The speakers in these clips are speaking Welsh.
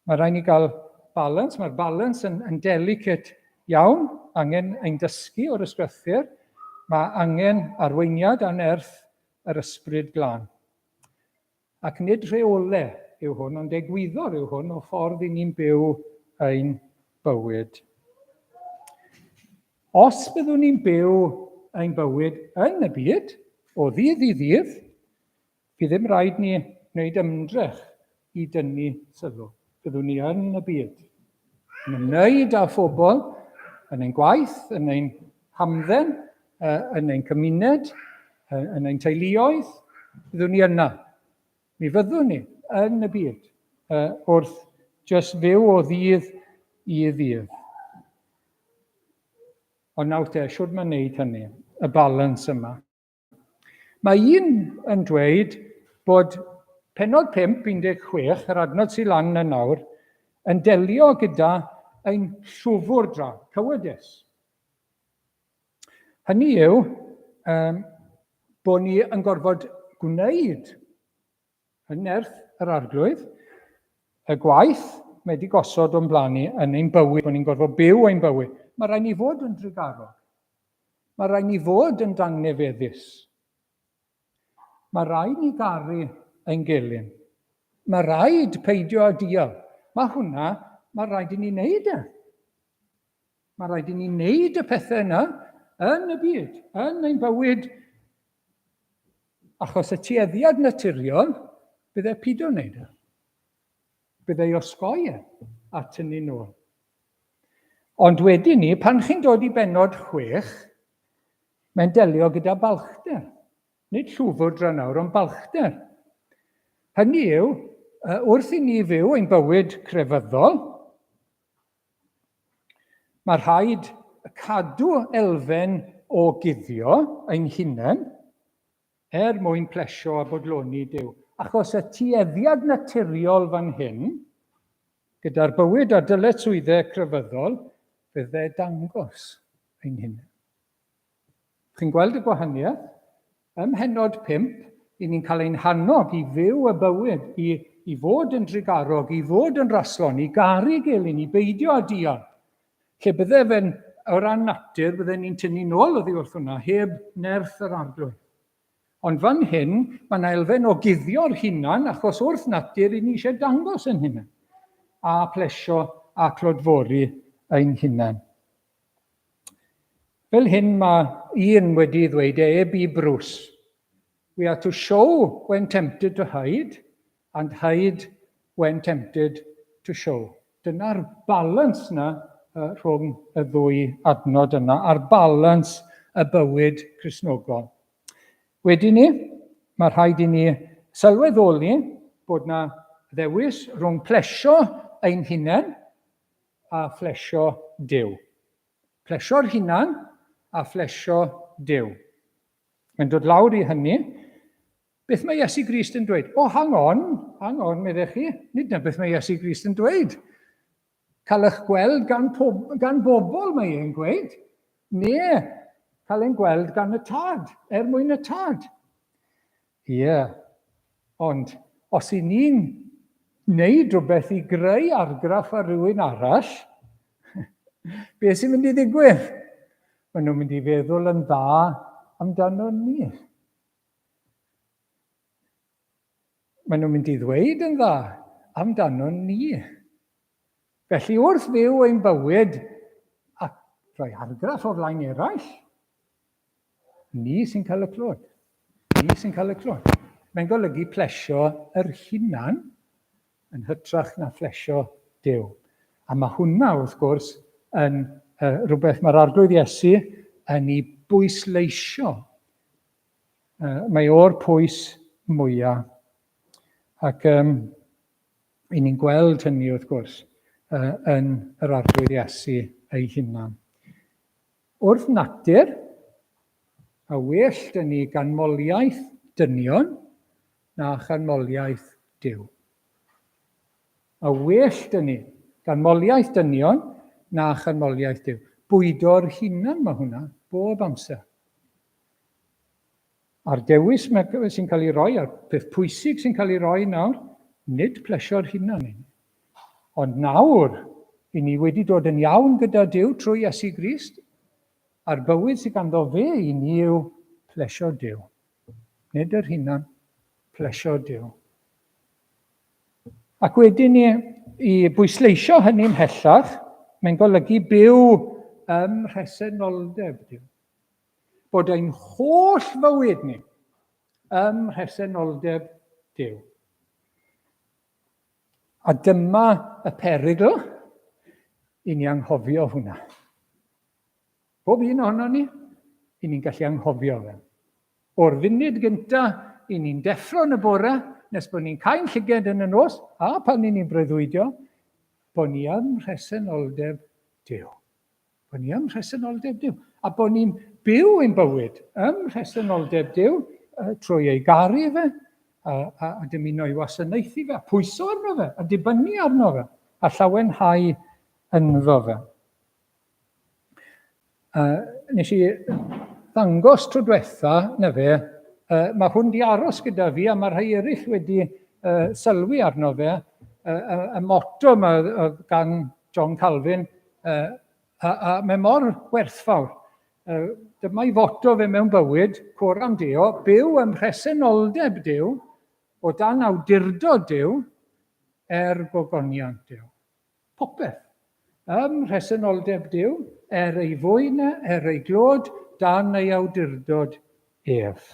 Mae rhaid ni gael balance, mae'r balance yn, yn delicate iawn, angen ein dysgu o'r ysgrythur, mae angen arweiniad a nerth yr ysbryd glân. Ac nid rheole yw hwn, ond egwyddor yw hwn o ffordd i ni'n byw ein bywyd. Os byddwn ni'n byw ein bywyd yn y byd, o ddydd i ddydd, fydd ddim rhaid ni wneud ymdrech i dynnu sylw. Byddwn ni yn y byd, yn ymwneud â phobl, yn ein gwaith, yn ein hamdden, yn ein cymuned, yn ein teuluoedd, byddwn ni yna. Mi fyddwn ni yn y byd wrth jyst fyw o ddydd i ddydd. Ond nawr te, siwr mae'n neud hynny, y balans yma. Mae un yn dweud bod pennod 5, 16, yr adnod sy'n lan yn nawr, yn delio gyda ein llwfwr dra, cowardice. Hynny yw, um, bod ni yn gorfod gwneud yn nerth yr arglwydd, y gwaith mae wedi gosod o'n blaen ni yn ein bywyd, bod ni'n gorfod byw ein bywyd. Mae rhaid ni fod yn drugarog. Mae rhaid ni fod yn dangnefeddus. Mae rhaid ni garu ein gelyn. Mae rhaid peidio â dial. Mae hwnna, mae rhaid i ni wneud e. Mae rhaid i ni wneud y pethau yna yn y byd, yn ein bywyd. Achos y tueddiad naturiol, bydde pido wneud e. Bydde ei osgoi e a tynnu nôl. Ond wedyn ni, pan chi'n dod i bennod 6, mae'n delio gyda balchder. Nid llwfwrdra nawr, ond balchder. Hynny yw, wrth i ni fyw ein bywyd crefyddol, mae rhaid cadw elfen o guddio ein hunain er mwyn plesio a bodloni Duw. Achos y tueddiad naturiol fan hyn, gyda'r bywyd a dyletswyddau crefyddol, fydde dangos ein hunain. Chi'n gweld y gwahaniaeth? Ym mhennod 5, i ni'n cael ein hannog i fyw y bywyd, i, i fod yn drugarog, i fod yn raslon, i garu gelyn, i beidio â dial. Lle bydde fe'n, o ran natur, bydde ni'n tynnu nôl oddi wrth hwnna, heb nerth yr arglwydd. Ond fan hyn, mae yna elfen o guddio'r hunan, achos wrth natur, i ni eisiau dangos ein hunain, a plesio a clodfori ein hunain. Fel hyn mae un wedi ddweud e, A.B. Bruce. We are to show when tempted to hide, and hide when tempted to show. Dyna'r balans na rhwng y ddwy adnod yna, a'r balans y bywyd Cristnogol. Wedyn ni, mae rhaid i ni sylweddoli bod na ddewis rhwng plesio ein hunain a phlesio Duw. Plesio'r hunan a phlesio Duw. Mae'n dod lawr i hynny. Beth mae Iesu Grist yn dweud? O, oh, hang on, hang on, meddech chi. Nid na beth mae Iesu Grist yn dweud. Cael eich gweld gan, pob, gan bobl, mae e'n gweud. Ne, cael ein gweld gan y tad, er mwyn y tad. Ie, yeah. ond os i ni'n wneud rhywbeth i greu argraff ar rhywun arall, beth sy'n mynd i ddigwydd? Maen nhw'n mynd i feddwl yn dda amdano ni. Maen nhw'n mynd i ddweud yn dda amdano ni. Felly wrth fyw ein bywyd a rhoi argraff o flaen eraill, ni sy'n cael y clod. Ni sy'n cael y clod. Mae'n golygu plesio yr hunan yn hytrach na phlesio Duw. A mae hwnna, wrth gwrs, yn uh, rhywbeth mae'r Arglwydd Iesu yn ei bwysleisio. Uh, mae o'r pwys mwyaf. Ac um, i ni'n gweld hynny, wrth gwrs, uh, yn yr Arglwydd Iesu ei hunan. Wrth natur, a well dyn ni ganmoliaeth dynion na chanmoliaeth Duw. A well dyn ni ganmoliaeth dynion na chanmoliaeth Duw. Bwydo'r hunan mae hwnna, bob amser. A'r dewis sy'n cael ei roi, a'r peth pwysig sy'n cael ei roi nawr, nid plesio'r hunan i ni, Ond nawr, i ni wedi dod yn iawn gyda Duw trwy Iesu Grist, a'r bywyd sydd ganddo fe i ni yw plesio Duw. Nid yr hunan, plesio Duw. Ac wedyn ni, i bwysleisio hynny ymhellach, mae'n golygu byw ym mhresenoldeb Duw. Bod ein holl fywyd ni ym mhresenoldeb Duw. A dyma y perygl i ni anghofio hwnna. Bob un ohono ni, i ni'n gallu anghofio fe. O'r funud gynta i ni'n deffro yn y bore, nes bod ni'n cau'n llyged yn y nos, a pan ni'n breuddwydio, bod ni ym mhresenoldeb Duw. Bod ni ym mhresenoldeb Duw. A bod ni'n byw ein bywyd ym mhresenoldeb Duw trwy ei garu fe, a, a, a dymuno ei wasanaethu fe, a pwyso arno fe, a dibynnu arno fe, a llawenhau ynddo fe. Uh, nes i ddangos tro diwetha, na fe, uh, mae hwn di aros gyda fi a mae rhai eraill wedi uh, sylwi arno fe, uh, y, y motto yma gan John Calvin, uh, a, a mae mor werthfawr. Uh, dyma i foto fe mewn bywyd, coram Deo, byw ym mhresenoldeb Duw, o dan awdurdod Duw, er gogoniant Duw. Popeth. Ym mhresenoldeb Duw, er ei fwyn, er ei glod, dan ei awdurdod ef.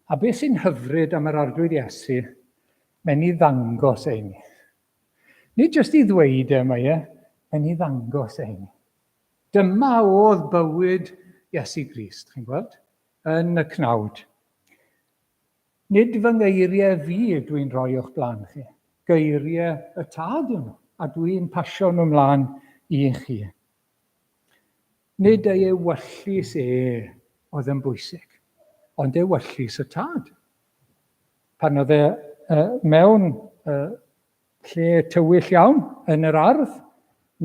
A beth sy'n hyfryd am yr Arglwydd Iesu, mae'n i ddangos e i ni. Nid jyst i ddweud e mae e, mae'n i ddangos e i ni. Dyma oedd bywyd Iesu Grist, chi'n gweld, yn y cnawd. Nid fy ngeiriau fi dwi'n rhoi o'ch blaen chi, geiriau y Tad yw nhw, a dwi'n pasio nhw mlaen i chi. Nid ei ewyllys e oedd yn bwysig, ond ewyllys y Tad. Pan oedd e mewn lle tywyll iawn yn yr ardd,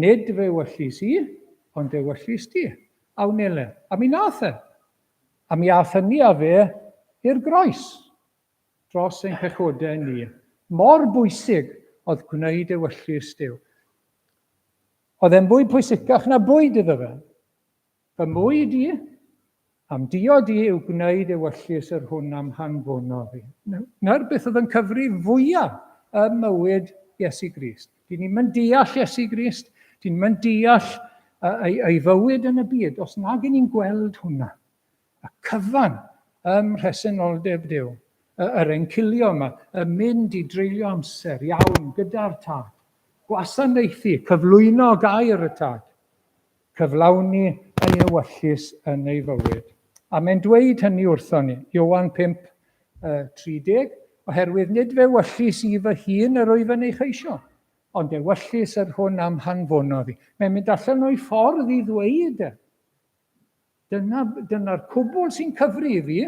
nid fy ewyllys i, ond ewyllys di, a wnele. A mi nath e. A mi ath hynny â fe i'r groes dros ein pechodau ni. Mor bwysig oedd gwneud ewyllys Duw. Oedd e'n fwy pwysicach na bwyd iddo fe. Fy mwyd i, a'm diod i yw gwneud ewyllys yr hwn a'm hanfonodd i. Na'r beth oedd yn cyfri fwyaf ym mywyd Iesu Grist. Dyn ni'n mynd deall Iesu Grist, dyn ni'n mynd deall ei, ei fywyd yn y byd, os nag yn ni'n gweld hwnna. Y cyfan ym mhresenoldeb Duw, yr encilio yma, y mynd i dreulio amser iawn gyda'r Tad, gwasanaethu, cyflwyno gair y Tad, cyflawni ei ewyllys yn ei fywyd. A mae'n dweud hynny wrthon ni, Ioan 5, 30, oherwydd nid fe wyllys i fy hun yr wyf yn ei cheisio, ond ewyllys yr hwn am hanfonodd i. Mae'n mynd allan o'i ffordd i ddweud e. Dyna, dyna'r cwbl sy'n cyfri i fi,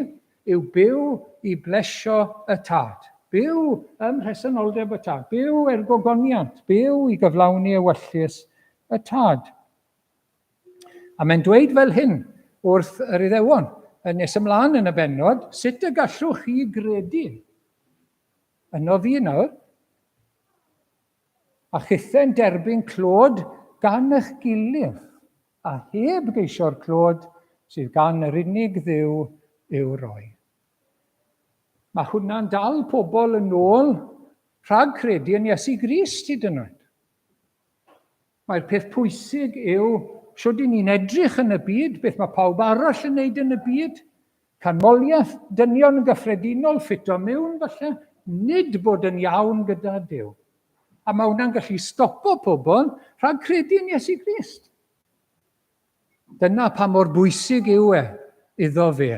yw byw i blesio y Tad. Byw ym mhresenoldeb y Tad. Byw er gogoniant. Byw i gyflawni ewyllys y Tad. A mae'n dweud fel hyn wrth yr Iddewon, yn nes ymlaen yn y bennod, sut y gallwch chi gredu yno fi nawr, a chithe'n derbyn clod gan eich gilydd, a heb geisio'r clod sydd gan yr unig Dduw i'w roi. Mae hwnna'n dal pobl yn ôl rhag credu yn Iesu Grist hyd yn oed. Mae'r peth pwysig yw shwd i ni'n edrych yn y byd, beth mae pawb arall yn neud yn y byd, canmoliaeth dynion yn gyffredinol, ffito mewn falle, nid bod yn iawn gyda Duw. A mae hwnna'n gallu stopo pobl rhag credu yn Iesu Grist. Dyna pa mor bwysig yw e iddo fe.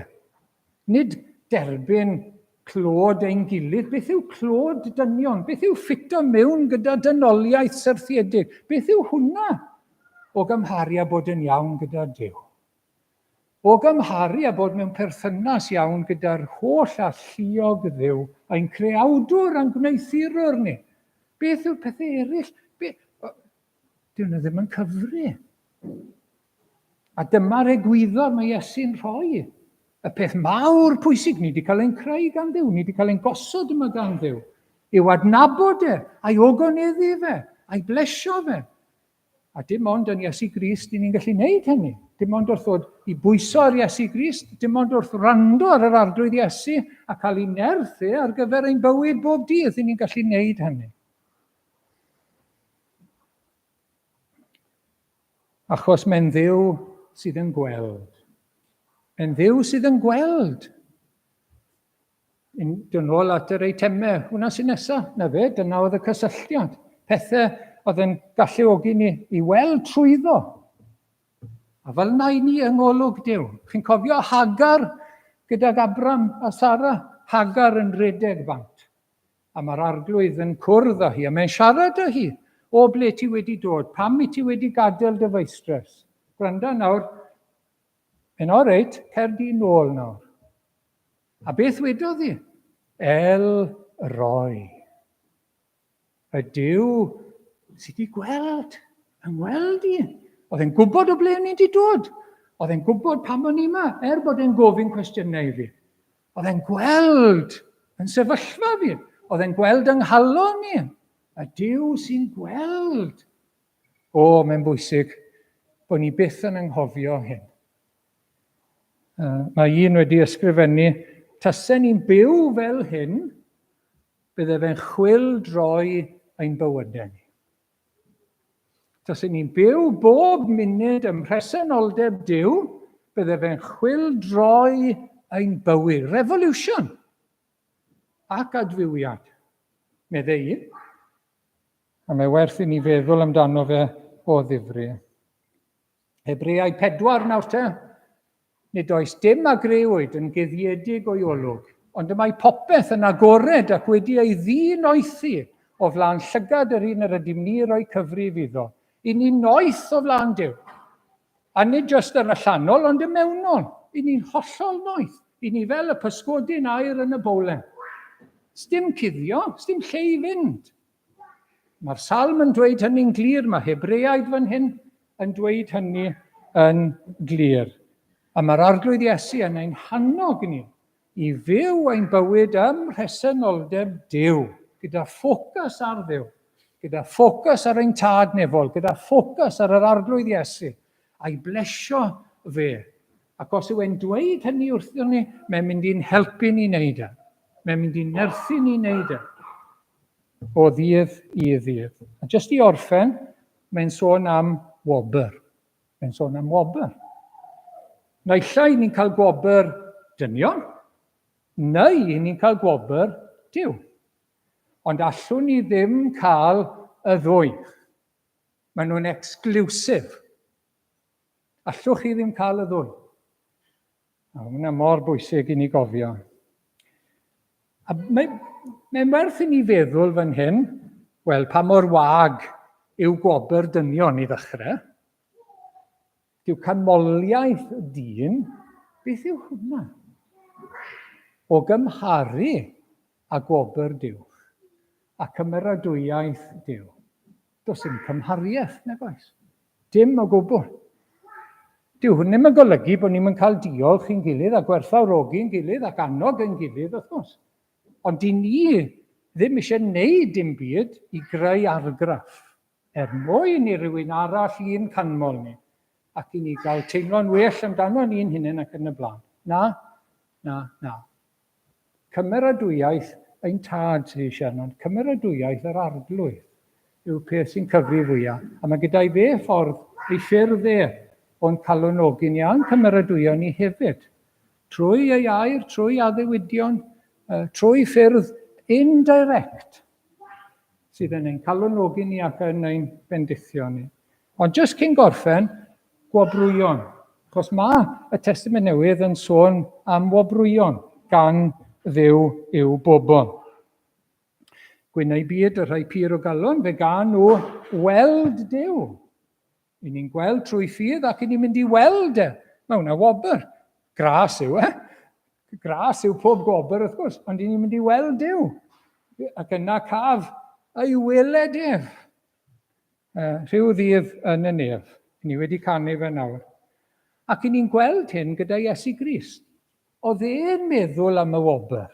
Nid derbyn clod ein gilydd. Beth yw clod dynion? Beth yw ffito mewn gyda dynoliaeth syrthiedig? Beth yw hwnna o gymharu â bod yn iawn gyda Duw? O gymharu â bod mewn perthynas iawn gyda'r holl alluog Dduw, ein creawdwr a'n gwneuthurwr ni. Beth yw'r pethau eraill? Be... Dyn nhw ddim yn cyfri. A dyma'r egwyddor mae Iesu'n rhoi. Y peth mawr pwysig, ni wedi cael ein creu gan Dduw, ni wedi cael ein gosod yma gan Dduw. I'w adnabod e, a'i ogoneddu fe, a'i blesio fe. A dim ond yn Iesu Grist i ni'n gallu gwneud hynny. Dim ond wrth ddod i bwyso ar Iesu Grist, dim ond wrth wrando ar yr Arglwydd Iesu a cael ei nerth e ar gyfer ein bywyd bob dydd i ni'n gallu gwneud hynny. Achos mae'n Dduw sydd yn gweld. Mae'n Dduw sydd yn gweld. Yn dod nôl at yr eitemau, hwnna sy'n nesaf, na fe, dyna oedd y cysylltiad. Pethau oedd yn galluogi ni i weld trwyddo. A fel yna i ni yng ngolwg Duw. Chi'n cofio Hagar gydag Abram a Sara? Hagar yn rhedeg bant. A mae'r arglwydd yn cwrdd â hi, a mae'n siarad â hi. O ble ti wedi dod? Pam i ti wedi gadael dy feistres? Gwranda nawr. Mae'n o reit, cer di nôl nawr. A beth wedodd hi? El Roi. Y Duw sydd wedi gweld, yng ngweld i. Oedd e'n gwybod o ble o'n i wedi dod. Oedd e'n gwybod pam o'n i yma, er bod e'n gofyn cwestiynau i fi. Oedd e'n gweld yn sefyllfa fi. Oedd e'n gweld yng nghalon i. Y Duw sy'n gweld. O, mae'n bwysig bod ni byth yn anghofio hyn. Mae un wedi ysgrifennu, tasen ni'n byw fel hyn, bydde fe'n chwyldroi ein bywydau ni. Tasen ni'n byw bob munud ym mhresenoldeb Duw, bydde fe'n chwyldroi ein bywyd. Revolution ac adfywiad, meddai un. A mae werth i ni feddwl amdano fe o ddifri. Hebreaid 4 nawr te. Nid oes dim a grëwyd yn guddiedig o'i olwg, ond y mae popeth yn agored ac wedi ei ddinoethi o flaen llygad yr un yr ydym ni roi cyfrif iddo. I ni noeth o flaen Duw. A nid jyst yr allanol, ond y mewnol. I ni'n hollol noeth. I ni fel y pysgodyn aer yn y bowlen. Sdim cuddio, sdim lle i fynd. Mae'r salm yn dweud hynny'n glir, mae Hebreaid fan hyn yn dweud hynny yn glir. A mae'r Arglwydd Iesu yn ein hannog ni i fyw ein bywyd ym mhresenoldeb Duw, gyda ffocws ar Dduw, gyda ffocws ar ein Tad nefol, gyda ffocws ar yr Arglwydd Iesu, a'i blesio fe. Ac os yw e'n dweud hynny wrthon ni, mae'n mynd i'n helpu ni wneud e. Mae'n mynd i'n nerthu ni wneud e. O ddydd i ddydd. A jyst i orffen, mae'n sôn am wobr. Mae'n sôn am wobr. Naill ai ni'n cael gwobr dynion, neu ni'n cael gwobr Duw. Ond allwn ni ddim cael y ddwy. Maen nhw'n exclusive. Allwch chi ddim cael y ddwy. A hwnna mor bwysig i ni gofio. A mae'n mae werth i ni feddwl fan hyn, wel, pa mor wag yw gwobr dynion i ddechrau. Dyw canmoliaeth dyn, beth yw hwnna? O gymharu â gwobr Duw a cymeradwyaeth Duw. Does dim cymhariaeth, nag oes? Dim o gwbl. Dyw hwn ddim yn golygu bod ni'n cael diolch i'n gilydd a gwerthfawrogi'n gilydd ac annog ein gilydd, wrth gwrs. Ond dyn ni ddim eisiau gwneud dim byd i greu argraff er mwyn i rywun arall i'n canmol ni ac i ni gael teimlo'n well amdano ni'n hunain ac yn y blaen. Na, na, na. Cymeradwyaeth ein Tad sydd eisiau arno, ond cymeradwyaeth yr Arglwydd yw'r peth sy'n cyfri fwyaf. A mae gyda'i fe ffordd, ei ffyrdd e, o'n calonogi ni a'n cymeradwyo ni hefyd. Trwy ei air, trwy addewidion, trwy ffyrdd indirect sydd yn ein calonogi ni ac yn ein bendithio ni. Ond jyst cyn gorffen, gwobrwyon. Achos mae y Testament Newydd yn sôn am wobrwyon gan Dduw i'w bobl. Gwynau byd y rhai pur o galon, fe gan nhw weld Duw. I ni'n gweld trwy ffydd ac i ni'n mynd i weld e. Mae hwnna wobr. Gras yw e. Gras yw pob gwobr, wrth gwrs, ond i ni'n mynd i weld Duw. Ac yna caf ei weled ef. Rhyw ddydd yn y nef. Ni wedi canu fe nawr. Ac i ni'n gweld hyn gyda Iesu Grist. Oedd e'n meddwl am y wobr.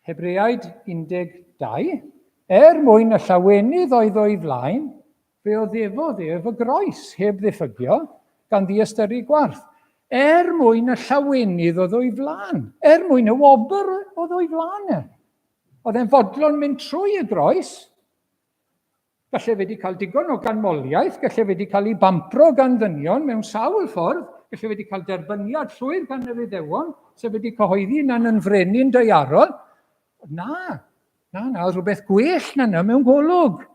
Hebreaid 12, Er mwyn y llawenydd oedd o'i flaen, fe oddefodd ef y groes, heb ddiffygio, gan ddiystyru gwarth. Er mwyn y llawenydd oedd o'i flaen, er mwyn y wobr oedd o'i flaen e. Oedd e'n fodlon mynd trwy y groes. Gallai fe wedi cael digon o ganmoliaeth, gallai fe wedi cael ei bampro gan ddynion mewn sawl ffordd, gallai fe wedi cael derbyniad llwyr gan yr Iddewon, sef wedi cyhoeddi na'n yn frenin daearol. Na, na, na, oedd rhywbeth gwell na na mewn golwg.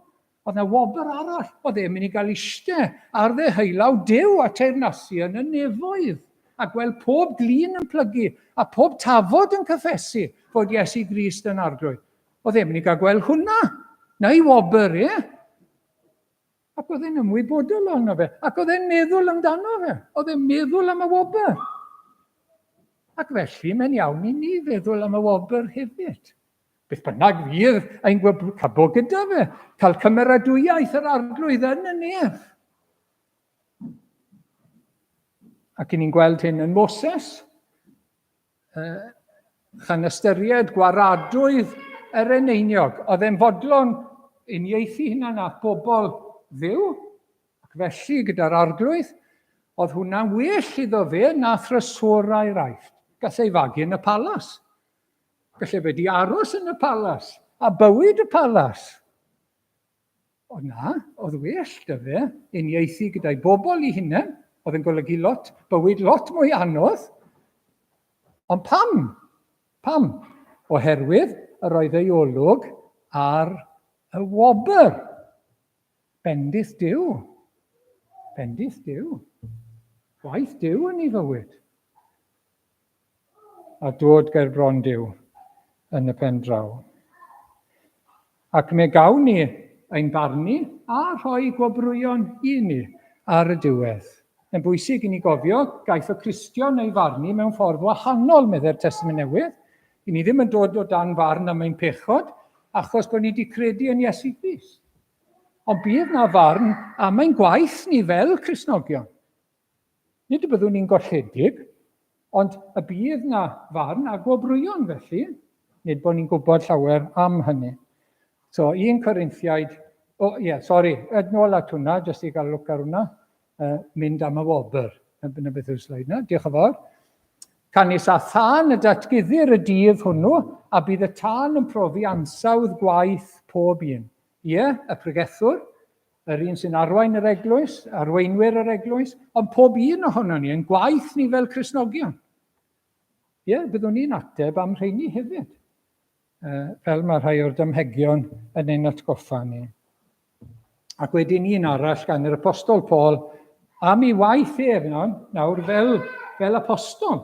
Oedd na wobr arall, oedd e'n mynd i gael eistedd ar ddeheulaw Duw a teyrnasu yn y nefoedd, a gweld pob glin yn plygu, a pob tafod yn cyffesu fod Iesu Grist yn arglwydd. Oedd e'n mynd i gael gweld hwnna. Na'i wobr, ie? Ac oedd e'n ymwybodol ohono fe. Ac oedd e'n meddwl amdano fe. Oedd e'n meddwl am y wobr. Ac felly mae'n iawn i ni feddwl am y wobr hefyd. Beth bynnag fydd ein cabo gyda fe, cael cymeradwyaeth yr arglwydd yn y nef. Ac i ni'n gweld hyn yn Moses, Chan ystyried gwaradwydd yr eneiniog, oedd e'n fodlon uniaethu hunan â bobl Dduw, ac felly gyda'r arglwydd, oedd hwnna'n well iddo fe na thrysorau'r Aifft. Gallai ei fagu yn y palas. Gallai fe di aros yn y palas, a bywyd y palas. Ond na, oedd well 'da fe uniaethu gyda'i bobl ei hunain, oedd yn golygu lot, bywyd lot mwy anodd. Ond pam? Pam? Oherwydd yr oedd ei olwg ar y wobr. Bendith Duw. Bendith Duw. Gwaith Duw yn ei fywyd. A dod ger bron Duw yn y pen draw. Ac mi gawn ni ein barnu a rhoi gwobrwyon i ni ar y diwedd. Mae'n bwysig i ni gofio, gaiff y Cristion ei farnu mewn ffordd wahanol, meddai'r Testament Newydd. I ni ddim yn dod o dan farn am ein pechod, achos bod ni wedi credu yn Iesu Grist. Ond bydd na farn am ein gwaith ni fel Cristnogion. Nid y byddwn ni'n golledig, ond y bydd na farn a gwobrwyon felly, nid bod ni'n gwybod llawer am hynny. So, 1 Corinthiaid, o oh, ie, yeah, sori, yn ôl at hwnna, jyst i gael look ar hwnna, mynd am y wobr. Dyna beth yw'r sleid yna, diolch yn fawr. Canys a thân y datguddir y dydd hwnnw, a bydd y tân yn profi ansawdd gwaith pob un. Ie, y pregethwr, yr un sy'n arwain yr eglwys, arweinwyr yr eglwys, ond pob un ohono ni, yn gwaith ni fel Cristnogion. Ie, yeah, byddwn ni'n ateb am rheini hefyd, fel mae rhai o'r damhegion yn ein atgoffa ni. Ac wedyn un arall gan yr apostol Paul am ei waith ef nawr, nawr fel, fel apostol.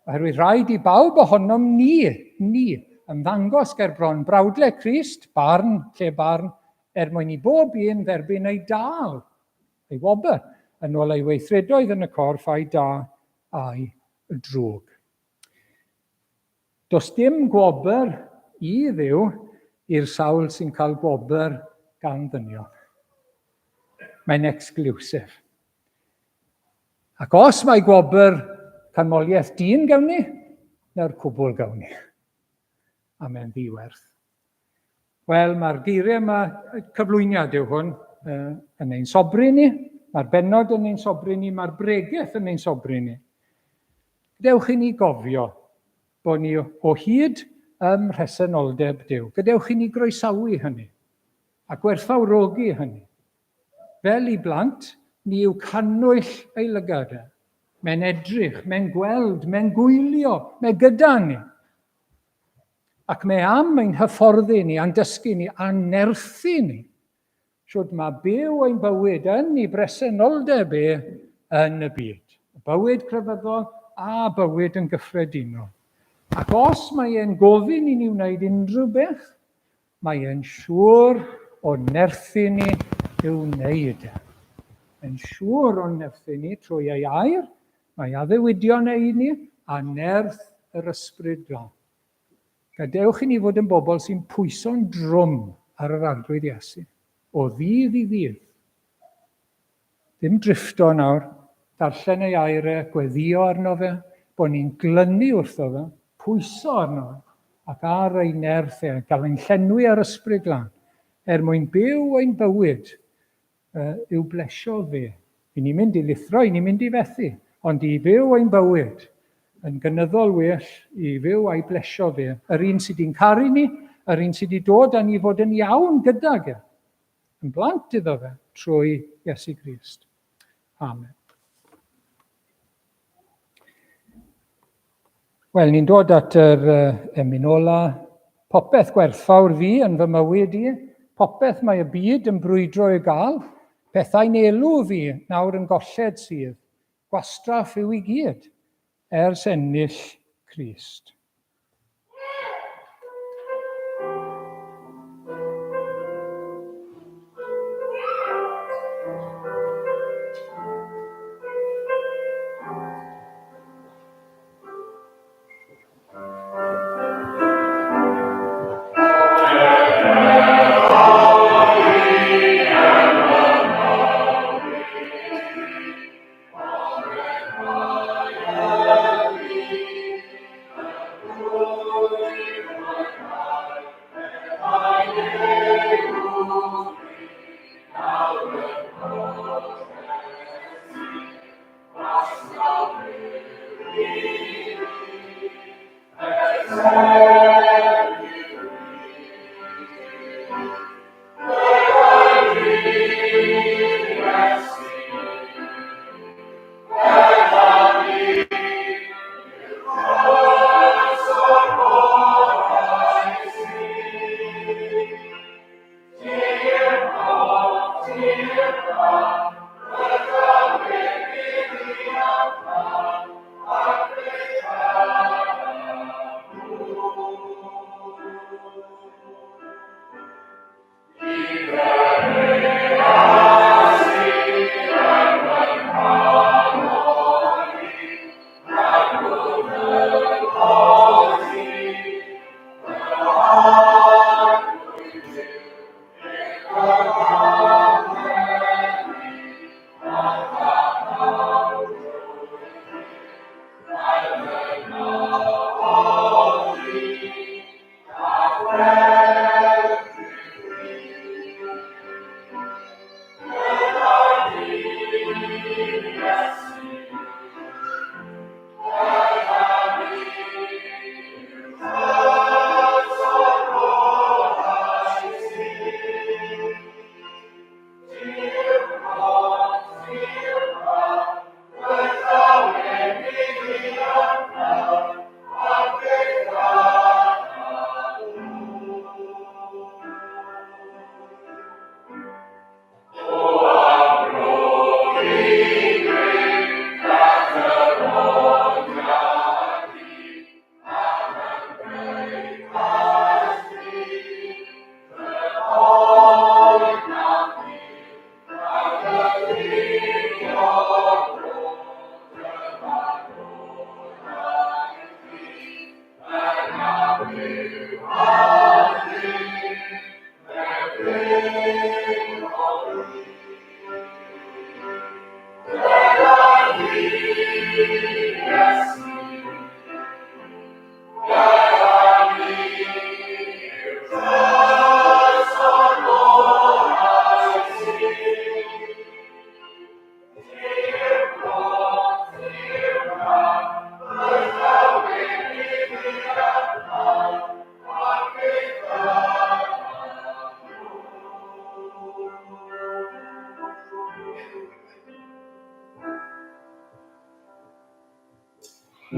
Oherwydd rhaid i bawb ohonom ni, ni, ymddangos ger bron brawdle Crist, barn lle barn, er mwyn i bob un dderbyn ei dâl, ei wobr, yn ôl ei weithredoedd yn y corff a'i da a'i drwg. Does dim gwobr i Dduw i'r sawl sy'n cael gwobr gan ddynion. Mae'n exclusive. Ac os mae gwobr canmoliaeth dyn gawn ni, na'r cwbl gawn ni. A mae'n ddiwerth. Wel, mae'r geiriau yma, cyflwyniad yw hwn, yn ein sobri ni, mae'r bennod yn ein sobri ni, mae'r bregeth yn ein sobri ni. Gadewch i ni gofio bod ni o hyd ym mhresenoldeb Duw. Gadewch i ni groesawu hynny a gwerthfawrogi hynny. Fel i blant, ni yw cannwyll ei lygad e. Mae'n edrych, mae'n gweld, mae'n gwylio, mae gyda ni. Ac mae am ein hyfforddi ni, a'n dysgu ni, a'n nerthu ni. Shwd mae byw ein bywyd yn ei bresenoldeb e yn y byd. Bywyd crefyddol a bywyd yn gyffredinol. Ac os mae e'n gofyn i ni wneud unrhyw beth, Mae e'n siŵr o nerthu ni i'w wneud e. Mae'n siŵr o'n nerthu ni trwy ei air, mae addewidion e i ni, a nerth yr Ysbryd Glân. Gadewch i ni fod yn bobl sy'n pwyso'n drwm ar yr Arglwydd Iesu, o ddydd i ddydd. Ddim drifto nawr, darllen ei air e, gweddïo arno fe, bod ni'n glynu wrtho fe, pwyso arno fe, ac ar ei nerth e, gael ein llenwi ar Ysbryd Glân, er mwyn byw ein bywyd i'w blesio fe. I ni'n mynd i lithro, i ni'n mynd i fethu, ond i fyw ein bywyd yn gynyddol well i fyw a'i blesio fe, yr un sydd wedi'n caru ni, yr un sydd wedi dod â ni fod yn iawn gydag e, yn blant iddo fe, trwy Iesu Grist. Amen. Wel, ni'n dod at yr emyn ola. Popeth gwerthfawr fi yn fy mywyd i, popeth mae y byd yn brwydro i'w gael, pethau'n elw fi nawr yn golled sydd, gwastraff yw i gyd, ers ennill Crist.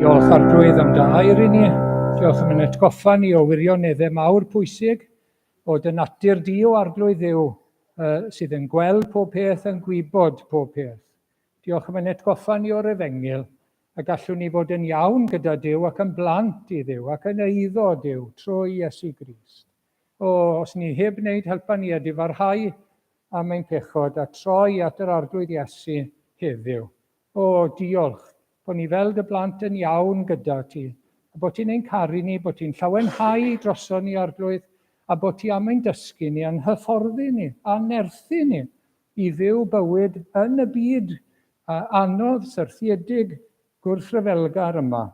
Diolch Arglwydd am dy air i ni. Diolch am ein atgoffa ni o wirioneddau mawr pwysig o dy natur di o Arglwydd Dduw uh, sydd yn gweld pob peth yn gwybod pob peth. Diolch am ein atgoffa ni o'r efengyl y gallwn ni fod yn iawn gyda Duw ac yn blant i Dduw ac yn eiddo Duw trwy Iesu Grist. O, os ni heb wneud, helpa ni a difarhau am ein pechod a troi at yr Arglwydd Iesu heddiw. O, diolch bod ni fel dy blant yn iawn gyda ti, a bod ti'n ein caru ni, bod ti'n llawenhau droson ni, Arglwydd, a bod ti am ein dysgu ni, a'n hyfforddi ni, a nerthu ni i fyw bywyd yn y byd anodd, syrthiedig, gwrthryfelgar yma.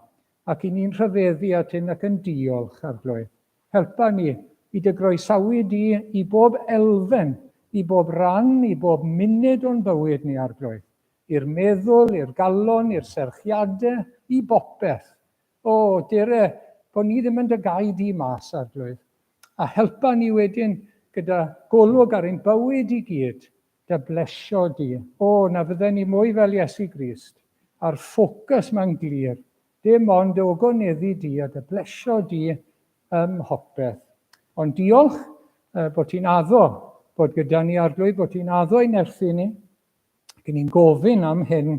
Ac i ni'n rhyfeddu at hyn ac yn diolch, Arglwydd. Helpa ni i dy groesawu di i bob elfen, i bob ran, i bob munud o'n bywyd ni, Arglwydd. I'r meddwl, i'r galon, i'r serchiadau, i bopeth. O, dere, bod ni ddim yn dy gau di mas, Arglwydd. A helpa ni wedyn gyda golwg ar ein bywyd i gyd, dy blesio di. O, na fydden ni mwy fel Iesu Grist, a'r ffocws ma'n glir, dim ond dy ogoneddu di a dy blesio di ym mhopeth. Ond diolch bod ti'n addo bod gyda ni, Arglwydd, bod ti'n addo i nerthu ni, ac ni'n gofyn am hyn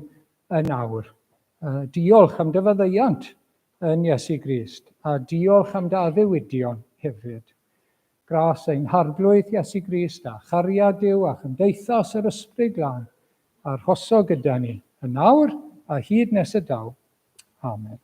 yn awr. Diolch am dy faddeuant yn Iesu Grist, a diolch am dy addewidion hefyd. Gras ein Harglwydd Iesu Grist a chariad Duw a chymdeithas yr Ysbryd Glân arhoso gyda ni, yn awr a hyd nes y daw. Amen.